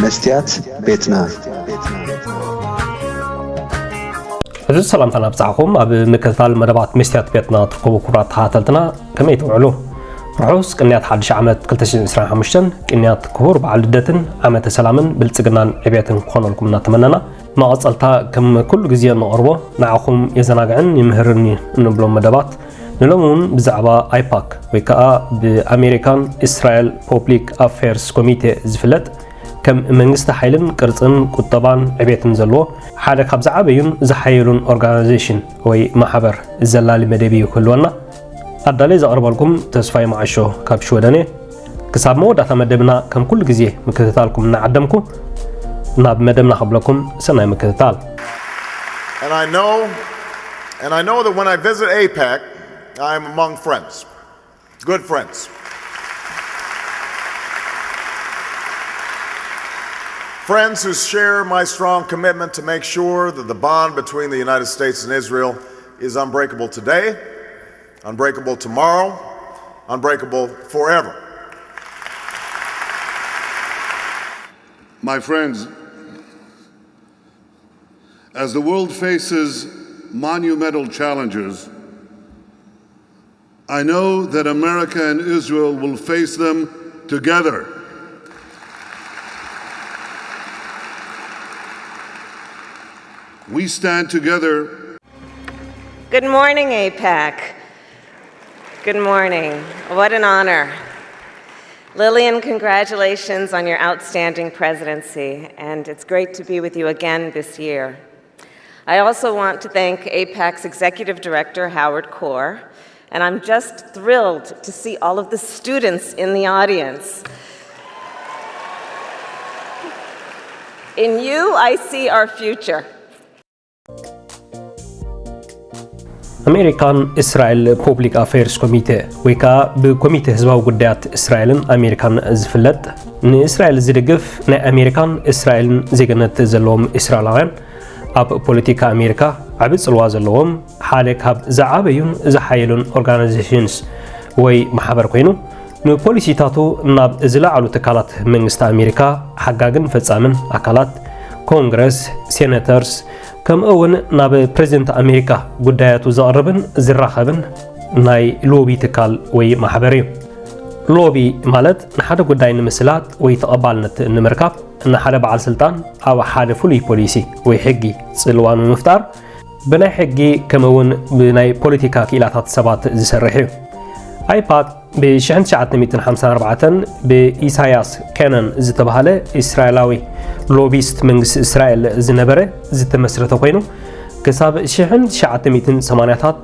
መስትያት ቤትና። እዚ ሰላምታና ኣብጻሕኹም። ኣብ ምክትታል መደባት መስትያት ቤትና ትርከቡ ክቡራት ተኸታተልትና፣ ከመይ ትውዕሉ? ርሑስ ቅንያት ሓድሽ ዓመት ክልተ ሽሕን ዕስራን ሓሙሽተን፣ ቅንያት ክቡር በዓል ልደትን ዓመተ ሰላምን ብልጽግናን ዕቤትን ክኾነልኩም እናተመነና፣ መቐጸልታ ከም ኩሉ ግዜ እንቐርቦ ንዓኹም የዘናግዕን ይምህርን እዩ እንብሎም መደባት፣ ንሎሚ እውን ብዛዕባ ኣይፓክ ወይ ከዓ ብኣሜሪካን እስራኤል ፖብሊክ ኣፌርስ ኮሚቴ ዝፍለጥ፣ ከም መንግስቲ ሓይልን ቅርጽን ቁጠባን ዕቤትን ዘለዎ ሓደ ካብ ዝዓበዩን ዝሓየሉን ኦርጋናይዜሽን ወይ ማሕበር ዘላሊ መደብ እዩ ክህልወና። ኣዳልየ ዘቕርበልኩም ተስፋይ መዓሾ ካብ ሽወደን እየ። ክሳብ መወዳእታ መደብና ከም ኩሉ ግዜ ምክትታልኩም እናዓደምኩ ናብ መደብና ከብለኩም ሰናይ ምክትታል። And I know, and I know that when I visit AIPAC, I am among friends, good friends. Friends who share my strong commitment to make sure that the bond between the United States and Israel is unbreakable today, unbreakable tomorrow, unbreakable forever. My friends, as the world faces monumental challenges, I know that America and Israel will face them together. We stand together. Good morning, AIPAC. Good morning. What an honor. Lillian, congratulations on your outstanding presidency, and it's great to be with you again this year. I also want to thank AIPAC's Executive Director, Howard Kor, and I'm just thrilled to see all of the students in the audience. In you, I see our future. ኣሜሪካን እስራኤል ፖብሊክ ኣፌርስ ኮሚቴ ወይ ከዓ ብኮሚቴ ህዝባዊ ጉዳያት እስራኤልን ኣሜሪካን ዝፍለጥ፣ ንእስራኤል ዝድግፍ ናይ ኣሜሪካን እስራኤልን ዜግነት ዘለዎም እስራኤላውያን ኣብ ፖለቲካ ኣሜሪካ ዓቢ ጽልዋ ዘለዎም ሓደ ካብ ዝዓበዩን ዝሓየሉን ኦርጋናይዜሽንስ ወይ ማሕበር ኮይኑ፣ ንፖሊሲታቱ ናብ ዝለዓሉ ትካላት መንግስቲ ኣሜሪካ ሓጋግን ፈጻምን ኣካላት፣ ኮንግረስ፣ ሴነተርስ፣ ከምኡ እውን ናብ ፕሬዚደንት ኣሜሪካ ጉዳያቱ ዘቕርብን ዝራኸብን ናይ ሎቢ ትካል ወይ ማሕበር እዩ። ሎቢ ማለት ንሓደ ጉዳይ ንምስላጥ ወይ ተቐባልነት ንምርካብ ንሓደ በዓል ስልጣን ኣብ ሓደ ፍሉይ ፖሊሲ ወይ ሕጊ ጽልዋ ንምፍጣር ብናይ ሕጊ ከምኡ እውን ብናይ ፖለቲካ ክኢላታት ሰባት ዝሰርሕ እዩ። ኣይፓክ ብ ሽሕን ትሽዓተ ሚእትን ሓምሳን ኣርባዕተን ብኢሳያስ ኬነን ዝተባህለ እስራኤላዊ ሎቢስት መንግስቲ እስራኤል ዝነበረ ዝተመስረተ ኮይኑ ክሳብ ሽሕን ትሽዓተ ሚእትን ሰማንያታት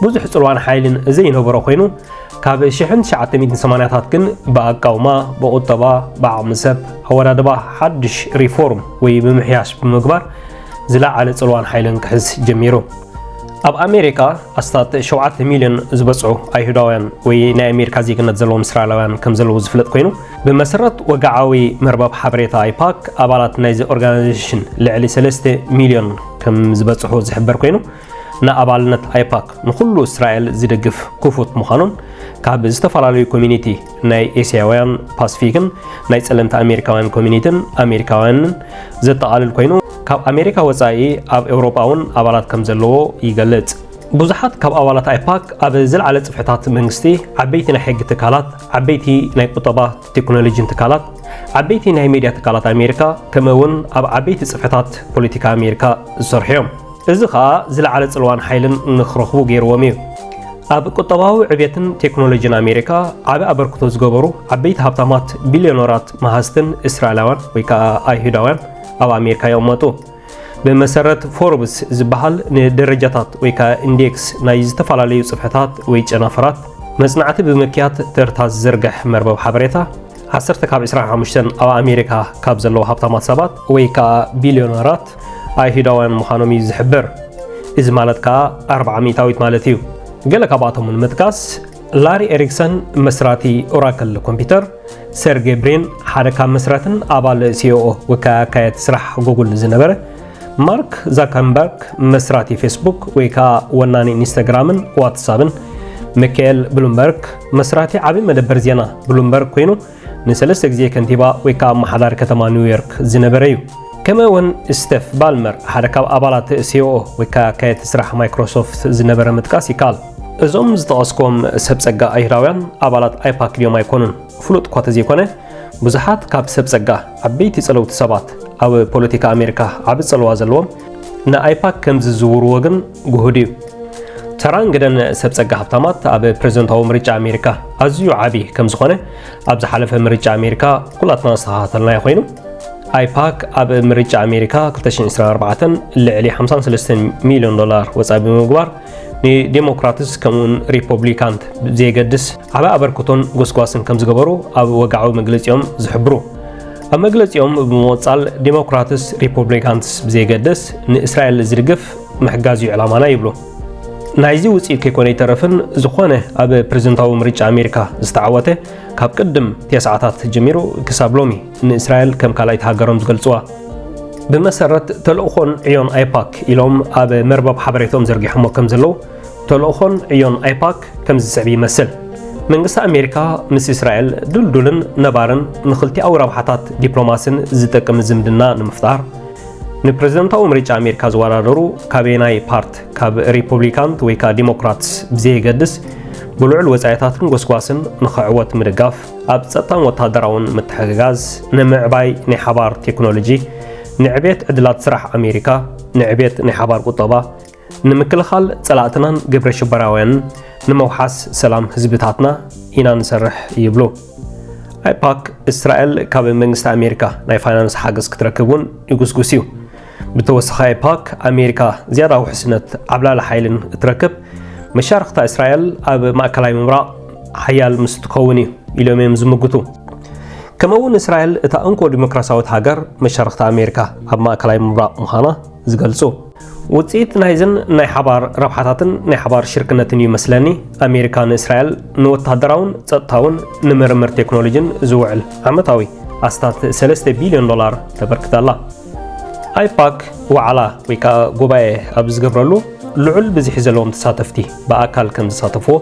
ብዙሕ ጽልዋን ሓይልን ዘይነበሮ ኮይኑ ካብ ሽሕን ትሽዓተ ሚእትን ሰማንያታት ግን ብኣቃውማ፣ ብቁጠባ፣ ብዓቕሚ ሰብ፣ ኣወዳድባ ሓድሽ ሪፎርም ወይ ምምሕያሽ ብምግባር ዝለዓለ ጽልዋን ሓይልን ክሕዝ ጀሚሩ። ኣብ ኣሜሪካ ኣስታት ሸውዓተ ሚልዮን ዝበጽሑ ኣይሁዳውያን ወይ ናይ ኣሜሪካ ዜግነት ዘለዎም እስራኤላውያን ከም ዘለዉ ዝፍለጥ ኮይኑ ብመሰረት ወግዓዊ መርበብ ሓበሬታ ኣይፓክ ኣባላት ናይዚ ኦርጋናይዜሽን ልዕሊ ሰለስተ ሚልዮን ከም ዝበጽሑ ዝሕበር ኮይኑ ንኣባልነት ኣይፓክ ንኹሉ እስራኤል ዝድግፍ ክፉት ምዃኑን ካብ ዝተፈላለዩ ኮሚኒቲ ናይ ኤስያውያን ፓስፊክን ናይ ጸለምቲ ኣሜሪካውያን ኮሚኒቲን ኣሜሪካውያንን ዘጠቓልል ኮይኑ ካብ ኣሜሪካ ወጻኢ ኣብ ኤውሮጳ እውን ኣባላት ከም ዘለዎ ይገልጽ። ብዙሓት ካብ ኣባላት ኣይፓክ ኣብ ዝለዓለ ጽፍሕታት መንግስቲ፣ ዓበይቲ ናይ ሕጊ ትካላት፣ ዓበይቲ ናይ ቁጠባ ቴክኖሎጂን ትካላት፣ ዓበይቲ ናይ ሜድያ ትካላት ኣሜሪካ ከምኡ እውን ኣብ ዓበይቲ ጽፍሕታት ፖለቲካ ኣሜሪካ ዝሰርሑ እዮም። እዚ ኸኣ ዝለዓለ ጽልዋን ሓይልን ንኽረኽቡ ገይርዎም እዩ። ኣብ ቁጠባዊ ዕብየትን ቴክኖሎጂን ኣሜሪካ ዓቢ ኣበርክቶ ዝገበሩ ዓበይቲ ሃብታማት ቢልዮነራት መሃዝትን እስራኤላውያን ወይ ከኣ ኣይሁዳውያን ኣብ ኣሜሪካ ይቕመጡ። ብመሰረት ፎርብስ ዝበሃል ንደረጃታት ወይ ከኣ ኢንዴክስ ናይ ዝተፈላለዩ ጽፍሕታት ወይ ጨናፍራት መጽናዕቲ ብምክያድ ተርታ ዝዝርግሕ መርበብ ሓበሬታ ዓሰርተ ካብ ዕስራን ሓሙሽተን ኣብ ኣሜሪካ ካብ ዘለዉ ሃብታማት ሰባት ወይ ከኣ ቢልዮነራት ኣይሁዳውያን ምዃኖም እዩ ዝሕብር። እዚ ማለት ከኣ ኣርብዓ ሚእታዊት ማለት እዩ። ገለ ካብኣቶም ንምጥቃስ ላሪ ኤሪክሰን መስራቲ ኦራክል ኮምፒውተር፣ ሰርጌ ብሪን ሓደ ካብ መስራትን ኣባል ሲኦኦ ወይ ከኣ ኣካየድቲ ስራሕ ጉግል ዝነበረ፣ ማርክ ዛከንበርግ መስራቲ ፌስቡክ ወይ ከኣ ወናኒ ኢንስታግራምን ዋትሳብን፣ ሚካኤል ብሉምበርግ መስራቲ ዓቢ መደበር ዜና ብሉምበርግ ኮይኑ ንሰለስተ ግዜ ከንቲባ ወይ ከዓ ኣመሓዳሪ ከተማ ኒውዮርክ ዝነበረ እዩ። ከምኡ እውን ስቴፍ ባልመር ሓደ ካብ ኣባላት ሲኦኦ ወይ ከዓ ኣካየድቲ ስራሕ ማይክሮሶፍት ዝነበረ ምጥቃስ ይከኣል። እዞም ዝጠቐስኩም ሰብ ጸጋ ኣይሁዳውያን ኣባላት ኣይፓክ ድዮም ኣይኮኑን ፍሉጥ እኳ ተዘይኮነ፣ ብዙሓት ካብ ሰብ ጸጋ ዓበይቲ ጸለውቲ ሰባት ኣብ ፖለቲካ ኣሜሪካ ዓቢ ጸልዋ ዘለዎም ንኣይፓክ ከም ዝዝውርዎ ግን ግሁድ እዩ። ተራን ግደን ሰብ ጸጋ ሃብታማት ኣብ ፕሬዝደንታዊ ምርጫ ኣሜሪካ ኣዝዩ ዓቢ ከም ዝኾነ ኣብ ዝሓለፈ ምርጫ ኣሜሪካ ኩላትና ዝተኸታተልናዮ ኮይኑ፣ ኣይፓክ ኣብ ምርጫ ኣሜሪካ ክልተ ሽሕን ዕስራን ኣርባዕተን ልዕሊ ሓምሳን ሰለስተን ሚልዮን ዶላር ወጻኢ ብምግባር ንዴሞክራትስ ከምኡውን ሪፖብሊካንት ብዘየገድስ ዓቢ ኣበርክቶን ጎስጓስን ከም ዝገበሩ ኣብ ወግዓዊ መግለጺኦም ዝሕብሩ። ኣብ መግለጺኦም ብምቕጻል ዴሞክራትስ ሪፖብሊካንትስ ብዘየገድስ ንእስራኤል ዝድግፍ ምሕጋዝ እዩ ዕላማና ይብሉ። ናይዚ ውጽኢት ከይኮነ ይተረፍን ዝኾነ ኣብ ፕሬዝደንታዊ ምርጫ ኣሜሪካ ዝተዓወተ ካብ ቅድም ተስዓታት ጀሚሩ ክሳብ ሎሚ ንእስራኤል ከም ካልኣይቲ ሃገሮም ዝገልጽዋ። ብመሰረት ተልእኾን ዕዮን ኣይፓክ ኢሎም ኣብ መርበብ ሓበሬታኦም ዘርጊሖሞ ከም ዘለዉ፣ ተልእኾን ዕዮን ኣይፓክ ከም ዝስዕብ ይመስል። መንግስቲ ኣሜሪካ ምስ እስራኤል ድልዱልን ነባርን ንኽልቲኣዊ ረብሓታት ዲፕሎማስን ዝጠቅም ዝምድና ንምፍጣር፣ ንፕሬዝደንታዊ ምርጫ ኣሜሪካ ዝወዳደሩ ካበየናይ ፓርት ካብ ሪፖብሊካንት ወይ ከዓ ዲሞክራትስ ብዘየገድስ ብልዑል ወጻኢታትን ጎስጓስን ንኽዕወት ምድጋፍ፣ ኣብ ጸጥታን ወታደራውን ምትሕግጋዝ፣ ንምዕባይ ናይ ሓባር ቴክኖሎጂ፣ ንዕቤት ዕድላት ስራሕ ኣሜሪካ፣ ንዕቤት ናይ ሓባር ቁጠባ፣ ንምክልኻል ጸላእትናን ግብረ ሽበራውያንን ንምውሓስ ሰላም ህዝብታትና ኢና ንሰርሕ ይብሉ። ኣይፓክ እስራኤል ካብ መንግስቲ ኣሜሪካ ናይ ፋይናንስ ሓገዝ ክትረክብ እውን ይጉስጉስ እዩ። ብተወሳኺ ኣይፓክ ኣሜሪካ ዝያዳ ውሕስነት ዓብላሊ ሓይልን እትረክብ መሻርኽታ እስራኤል ኣብ ማእከላይ ምብራቕ ሓያል ምስ ትኸውን እዩ ኢሎም እዮም ዝምግቱ። ከምኡ እውን እስራኤል እታ እንኮ ዲሞክራሲያዊት ሃገር መሻርኽታ ኣሜሪካ ኣብ ማእከላይ ምብራቕ ምዃና ዝገልጹ። ውጽኢት ናይዝን ናይ ሓባር ረብሓታትን ናይ ሓባር ሽርክነትን እዩ መስለኒ። ኣሜሪካ ንእስራኤል ንወታደራውን ጸጥታውን ንምርምር ቴክኖሎጂን ዝውዕል ዓመታዊ ኣስታት ሰለስተ ቢልዮን ዶላር ተበርክት ኣላ። ኣይፓክ ዋዕላ ወይ ከዓ ጉባኤ ኣብ ዝገብረሉ ልዑል ብዝሒ ዘለዎም ተሳተፍቲ ብኣካል ከም ዝሳተፍዎ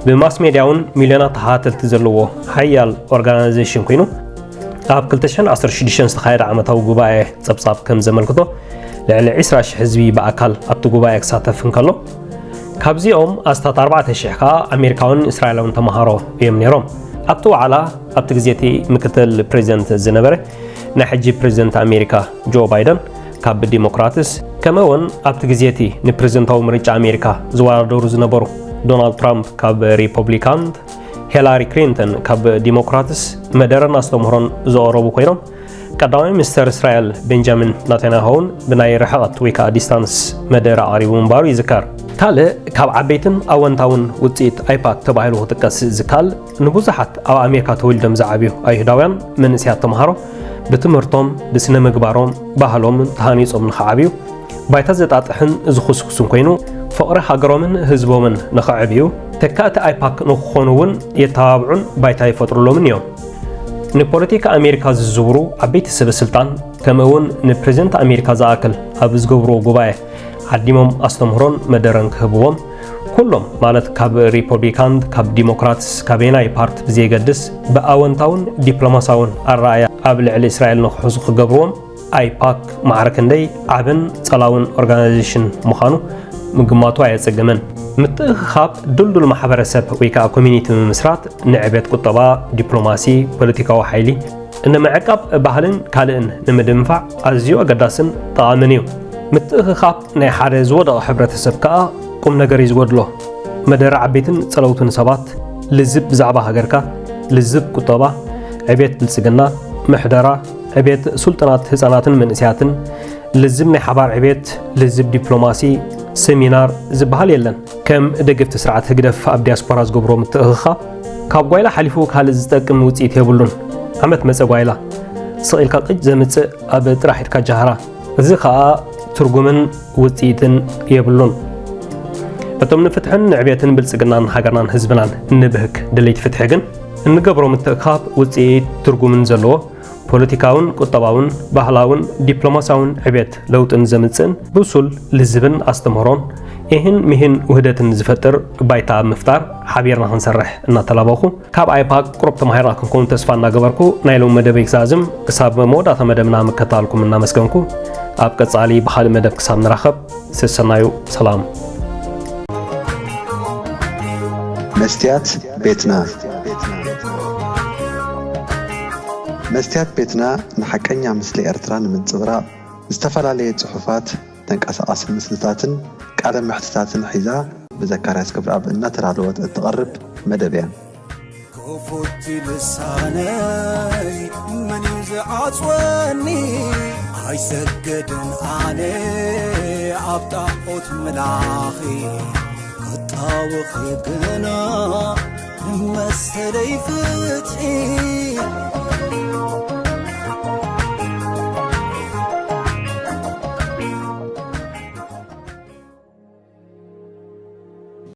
ብማስ ሜድያ እውን ሚልዮናት ተኸታተልቲ ዘለዎ ሓያል ኦርጋናይዜሽን ኮይኑ፣ ኣብ ክልተ ሽሕን ዓሰርተ ሽዱሽተን ዝተኻየደ ዓመታዊ ጉባኤ ጸብጻብ ከም ዘመልክቶ፣ ልዕሊ ዕስራ ሽሕ ህዝቢ ብኣካል ኣብቲ ጉባኤ ክሳተፍ እንከሎ፣ ካብዚኦም ኣስታት ኣርባዕተ ሽሕ ከኣ ኣሜሪካውን እስራኤላውን ተምሃሮ እዮም ነይሮም። ኣብቲ ዋዕላ ኣብቲ ግዜ እቲ ምክትል ፕሬዚደንት ዝነበረ ናይ ሕጂ ፕሬዚደንት ኣሜሪካ ጆ ባይደን ካብ ዲሞክራትስ፣ ከምኡ እውን ኣብቲ ግዜ እቲ ንፕሬዚደንታዊ ምርጫ ኣሜሪካ ዝወዳደሩ ዝነበሩ ዶናልድ ትራምፕ ካብ ሪፐብሊካን፣ ሂላሪ ክሊንተን ካብ ዲሞክራትስ መደረን ኣስተምህሮን ዘቕረቡ ኮይኖም፣ ቀዳማይ ሚኒስተር እስራኤል ቤንጃሚን ናታንያሁ እውን ብናይ ርሕቐት ወይ ከዓ ዲስታንስ መደረ ኣቕሪቡ ምንባሩ ይዝከር። ካልእ ካብ ዓበይትን ኣወንታውን ውፅኢት ኣይፓክ ተባሂሉ ክጥቀስ ዝከኣል፣ ንብዙሓት ኣብ ኣሜሪካ ተወሊዶም ዝዓብዩ ኣይሁዳውያን መንእሰያት ተምሃሮ ብትምህርቶም፣ ብስነ ምግባሮም፣ ባህሎም ተሃኒጾም ንኽዓብዩ ባይታ ዘጣጥሕን ዝኹስኩስን ኮይኑ፣ ፍቕሪ ሃገሮምን ህዝቦምን ንኽዕብዩ፣ ተካእቲ ኣይፓክ ንኽኾኑ እውን የተባብዑን ባይታ ይፈጥሩሎምን እዮም። ንፖለቲካ ኣሜሪካ ዝዝውሩ ዓበይቲ ሰበ ስልጣን፣ ከምኡ እውን ንፕሬዚደንት ኣሜሪካ ዝኣክል ኣብ ዝገብርዎ ጉባኤ ዓዲሞም ኣስተምህሮን መደረን ክህብዎም፣ ኩሎም ማለት ካብ ሪፐብሊካን፣ ካብ ዲሞክራትስ፣ ካበየናይ ፓርቲ ብዘየገድስ ብኣወንታውን ዲፕሎማሳውን ኣረኣእያ ኣብ ልዕሊ እስራኤል ንክሕዙ ክገብርዎም ኣይፓክ ማዕረ ክንደይ ዓብን ጸላውን ኦርጋናይዜሽን ምዃኑ ምግማቱ ኣየጸግምን። ምትእኽኻብ ድልዱል ማሕበረሰብ ወይ ከዓ ኮሚኒቲ ምምስራት ንዕቤት ቁጠባ፣ ዲፕሎማሲ፣ ፖለቲካዊ ሓይሊ፣ ንምዕቃብ ባህልን ካልእን ንምድንፋዕ ኣዝዩ ኣገዳስን ጠቓምን እዩ። ምትእኽኻብ ናይ ሓደ ዝወደቐ ሕብረተሰብ ከኣ ቁም ነገር እዩ ዝጎድሎ። መደረ ዓበይትን ጸለውትን ሰባት፣ ልዝብ ብዛዕባ ሃገርካ፣ ልዝብ ቁጠባ፣ ዕቤት ብልጽግና፣ ምሕደራ፣ ዕቤት ሱልጠናት ህጻናትን መንእሰያትን፣ ልዝብ ናይ ሓባር ዕቤት፣ ልዝብ ዲፕሎማሲ፣ ሰሚናር ዝበሃል የለን። ከም ደገፍቲ ስርዓት ህግደፍ ኣብ ዲያስፖራ ዝገብሮ ምትእኽኻብ፣ ካብ ጓይላ ሓሊፉ ካልእ ዝጠቅም ውጽኢት የብሉን። ዓመት መጸ ጓይላ፣ ስቕ ኢልካ ቅጭ ዘምጽእ ኣብ ጥራሕ ኢድካ ጃህራ። እዚ ኸኣ ትርጉምን ውጽኢትን የብሉን። እቶም ንፍትሕን ንዕቤትን ብልጽግናን ሃገርናን ህዝብናን እንብህግ ደለይቲ ፍትሒ ግን፣ እንገብሮ ምትእኽኻብ ውጽኢት ትርጉምን ዘለዎ፣ ፖለቲካውን ቁጠባውን ባህላውን ዲፕሎማሲያውን ዕቤት ለውጥን ዘምጽእን ብሱል ልዝብን ኣስተምህሮን ኢህን ሚህን ውህደትን ዝፈጥር ባይታ ኣብ ምፍጣር ሓቢርና ክንሰርሕ እናተላበኹ፣ ካብ ኣይፓክ ቁሩብ ተማሂርና ክንከውን ተስፋ እናገበርኩ፣ ናይ ሎሚ መደበይ ክዛዝም፣ ክሳብ መወዳእታ መደብና ምክትታልኩም እናመስገንኩ፣ ኣብ ቀጻሊ ብኻልእ መደብ ክሳብ ንራኸብ፣ ሰሰናዩ ሰላም። መስትያት ቤትና። መስትያት ቤትና ንሓቀኛ ምስሊ ኤርትራ ንምንጽብራቕ፣ ዝተፈላለየ ጽሑፋት፣ ተንቀሳቓሲ ምስልታትን ቃለ መሕትታትን ሒዛ ብዘካርያስ ክብረኣብ እናተዳለወት እትቐርብ መደብ እያ። ክፉት ልሳነይ መን እዩ ዝዓጽወኒ? ኣይሰገድን ኣነ ኣብ ጣዖት ምላኺ ክጣወኺ ግና መሰለይ ፍትሒ።